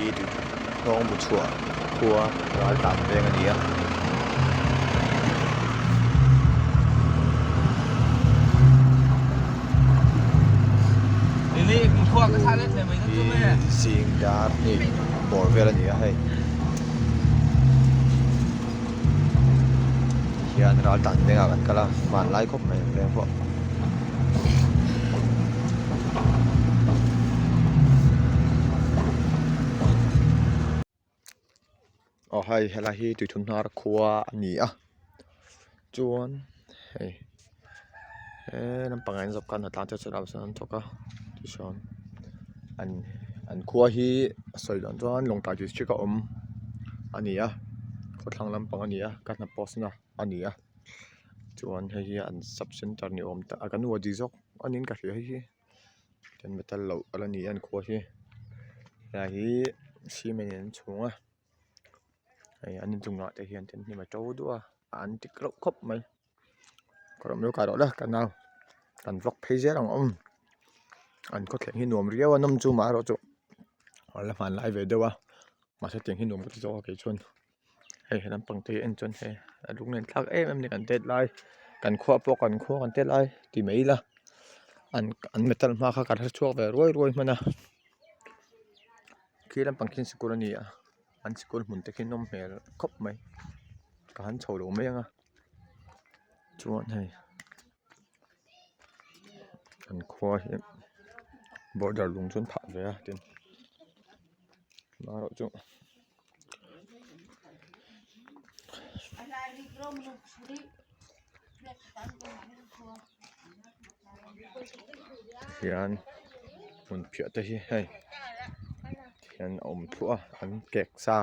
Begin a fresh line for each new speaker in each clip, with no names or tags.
Hnawng bu chhuah khua ral tlan veng a ni a. Hi zing dar hnih bawr vel a ni a hei hian ral tlan vengah kan kal a hmanlai khawp mai an veng pawh. Aw hei helai hi tuithum hnar khua a ni a chuan hei he lampangah hian zawk khan hnatlang te chu an thawk a tichuan an an khua hi a sawi dan chuan Lawngtlai district a awm a ni a khawthlang lampang a ni a ka hna post na a ni a chuan hei hi an sub center ni awm tak a kan uadi zawk a niin ka hria hei hi. Chuan metal loh ala ni a an khua hi helai hi cement in an chhung a hei an inchungah te hian thil hnim a to duah a an tik reuh khawp mai ka rawh kai rawh le ka nau kan vlog phei zel ang awm an khawthleng hi nuam riau a nawm chu maherawh chu a la hmanlai ve deuh a mahse tiang hi nuam ka ti zawk a kei chuan. Hei he lampang te hi en chuan hei a lunglen thlak em em a ni kan tet lai kan khua pawh kan khua kan tet lai ti mai ila an an metal hma kha kan hre chhuak ve ruai ruai hman a khi lampang khi sikul a ni a an sikul hmun te khi nawm hmel khawp mai ka han chho lo mai ang a chuan hei an khua hi border lung chu an phah ve a tin marawh chu. Hian hmun phiah te hi hei hian a awm thluah a an kek sa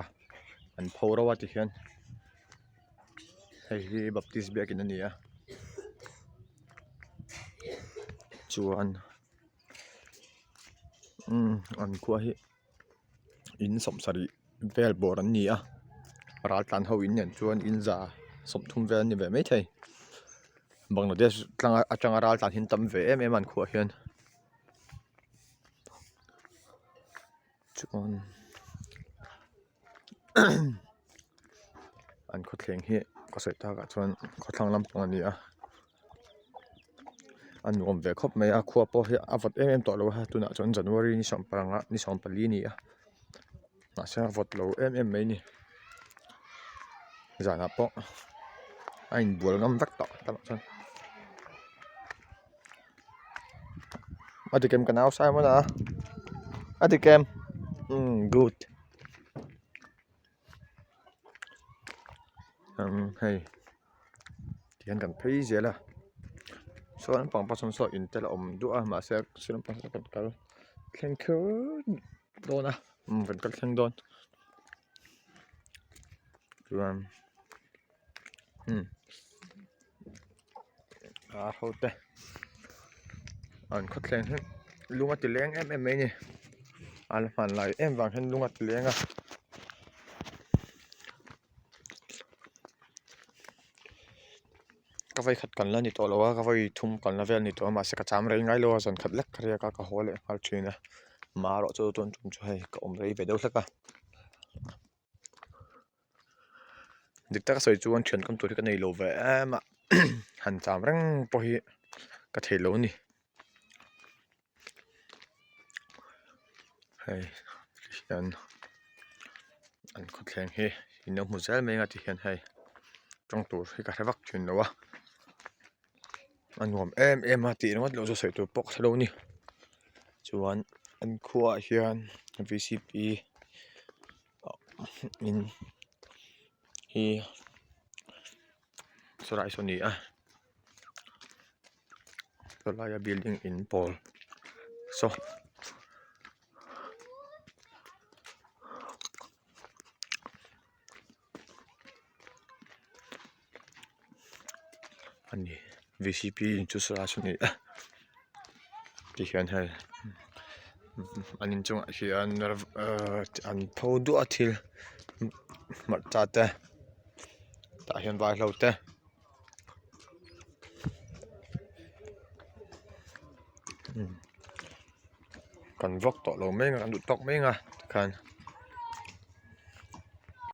an pho reuh a tikhian hei hi baptist biakin a ni a chuan umm an khua hi. In sawmsarih vel bawr an ni a ral tlan ho in nen chuan in za sawmthum vel an ni ve maithei Bangladesh tlang atanga ral tlan hi an tam ve em em a an khuaah hian chuan an khawthleng hi ka sawi takah chuan khawthlang lampang a ni a. A nuam ve khawp mai a khua pawh hi a vawt em em tawh lo a tunah chuan january ni sawm panga ni sawm pali a ni a mahse a vawt lo em em mai a ni zanah pawh a inbual ngam vek tawh tunah chuan a dik em ka nau Simon a a dik em umm good. Umm hei tihian kan phei zel a saw lampang pawh sawn saw in te la awm duah a mahse saw lampang sawn kan kal thleng kher dawn a umm kan kal thleng dawn chuan umm aa ho te an khawthleng hi lung a ti leng em em mai a ni a la hmanlai em vang hian lung a ti leng a. Ka vawikhat kan la ni tawh lo a ka vawi thum kan la vel ni tawh a mahse ka cham rei ngai lo a zan khat lek ka riak a ka haw leh nghal thin a marawh chu tun tum chu hei ka awm rei ve deuh hlek a dik taka sawi chuan thian kawm tur hi ka nei lo ve em a han cham reng pawh hi ka thei lo a ni. Hei hian an khawthleng hi in lo hmu zel mai ang a tihian hei tawng tur hi ka hre vak thin lo a a nuam em em a tih ringawt loh chu sawi tur pawh ka hre lo a ni chuan an khuaah hian v c p in hi chulai saw a ni a. Chulaia building in pawl saw a ni v c p in chu sawlai saw a ni a tihian hei an inchungah hian ahh an pho duah a thil hmarcha te tah hian vaihlo te. Kan vlog tawh lo mai ang a kan duh tawk mai ang a tikhan.